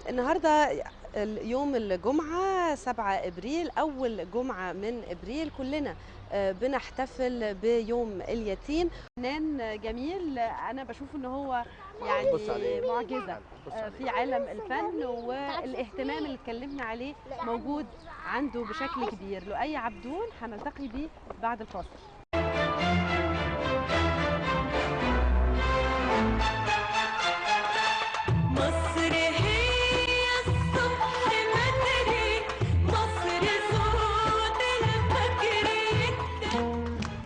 النهارده يوم الجمعة 7 ابريل، اول جمعه من ابريل، كلنا بنحتفل بيوم اليتيم. فنان جميل، انا بشوف ان هو يعني معجزه في عالم الفن، والاهتمام اللي اتكلمنا عليه موجود عنده بشكل كبير. لؤي عبدون هنلتقي بيه بعد الفاصل. مصر هي الصبح بدري، مصر صوت الفجر.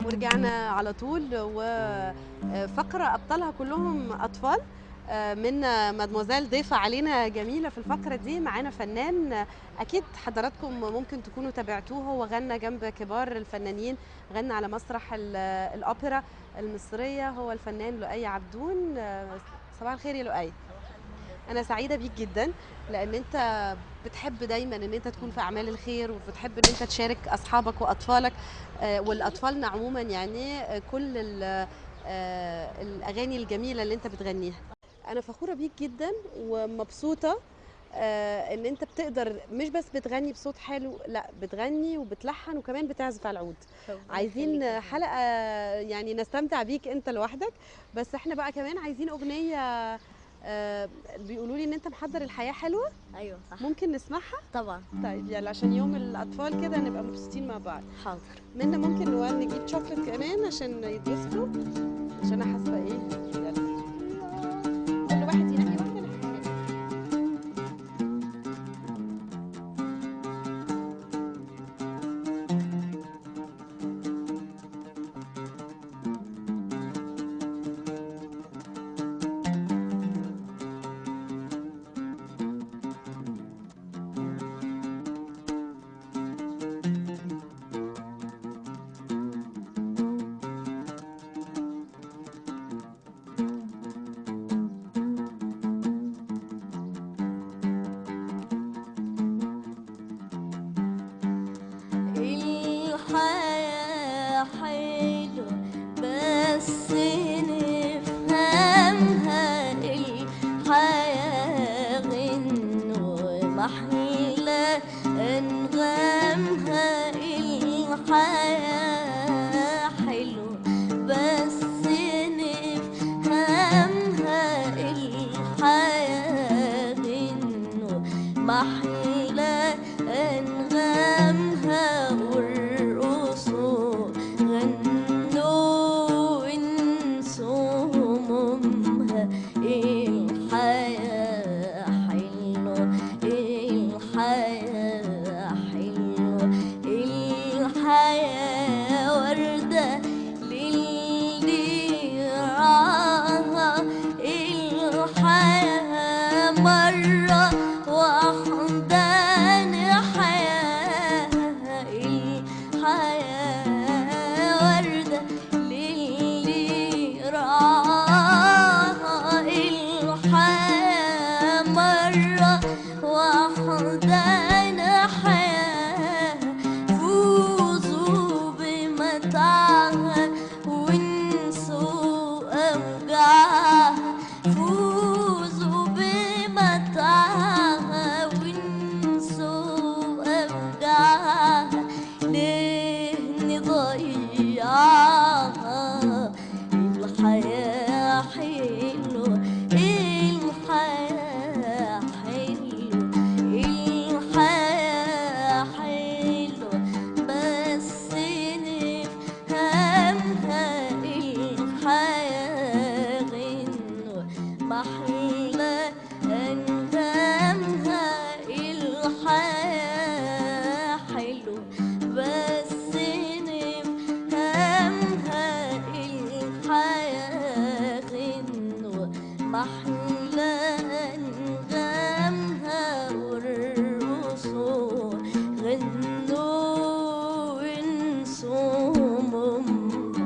ورجعنا على طول، وفقرة أبطالها كلهم أطفال. من مادموزيل ضيفة علينا جميلة في الفقرة دي، معانا فنان أكيد حضراتكم ممكن تكونوا تابعتوه، هو غنى جنب كبار الفنانين، غنى على مسرح الأوبرا المصرية، هو الفنان لؤي عبدون. صباح الخير يا لؤي. أنا سعيدة بيك جدا، لأن أنت بتحب دايما أن أنت تكون في أعمال الخير، وبتحب أن أنت تشارك أصحابك وأطفالك والأطفالنا عموما، يعني كل الأغاني الجميلة اللي أنت بتغنيها. أنا فخورة بيك جدا ومبسوطة إن أنت بتقدر مش بس بتغني بصوت حلو، لا بتغني وبتلحن وكمان بتعزف على العود. عايزين حلقة يعني نستمتع بيك أنت لوحدك، بس إحنا بقى كمان عايزين أغنية. بيقولوا لي ان انت محضر الحياة حلوة. ايوه صح، ممكن نسمعها؟ طبعا. طيب يلا، عشان يوم الاطفال كده نبقى مبسوطين مع بعض. حاضر. منا ممكن نجيب شوكليت كمان عشان يتبسطوا، عشان انا حاسه ايه. يلا كل واحد ينقي واحدة. الحياة حلوة بس نفهمها، الحياة غنوة محلى أنغامها، الحياة حلوة بس نفهمها، الحياة غنوة محلى أنغامها، وارقصوا غنوا وانسوا همومها. الحياة حلوة، الحياة حلوة، الحياة وردة للي يرعاها، الحياة مرة واحدة نحياها، الحياة وردة للي رعاها، الحياة مرة واحدة نحياها، فوزوا بمتاعها وانسوا أوجاعها، فوزوا بمتاعها وانسوا أوجاعها، ليه نضيعها؟ الحياة حلوة، الحياة حلوة، الحياة حلوة بس نفهمها، الحياة غنوة محلى أنغامها، الحياة حلوة بس نفهمها، الحياة غنوة محلى أنغامها، وارقصوا غنوا وانسوا همومها.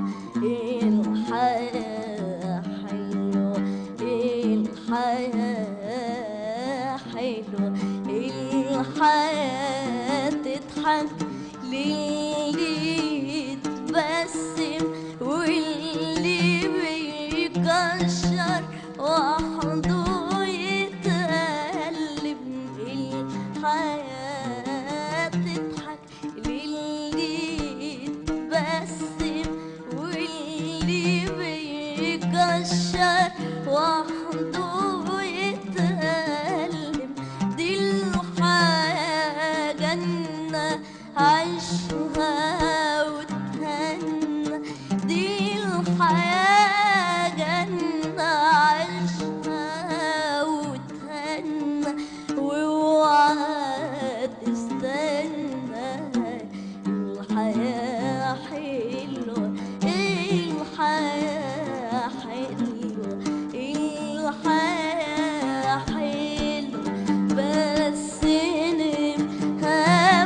الحياة حلوة، الحياة حلوة، الحياة تضحك للي يتبسم واللي بيكشر وحده يتقلب. واوعى تستنى. الحياة حلوة، الحياة حلوة، الحياة حلوة، بس نفهمها.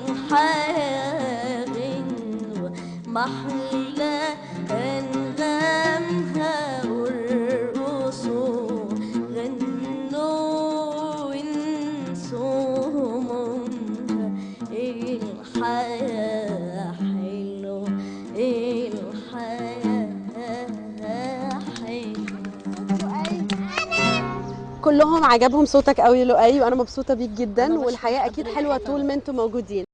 الحياة غنوة محلى أنغامها، وارقصوا غنوا وانسوا همومها. الحياة حلوة، الحياة حلوة. كلهم عجبهم صوتك قوي لؤي، وانا مبسوطة بيك جدا، أنا بشكر والحياة اكيد حضرتك حلوة طبعاً. طول ما انتم موجودين.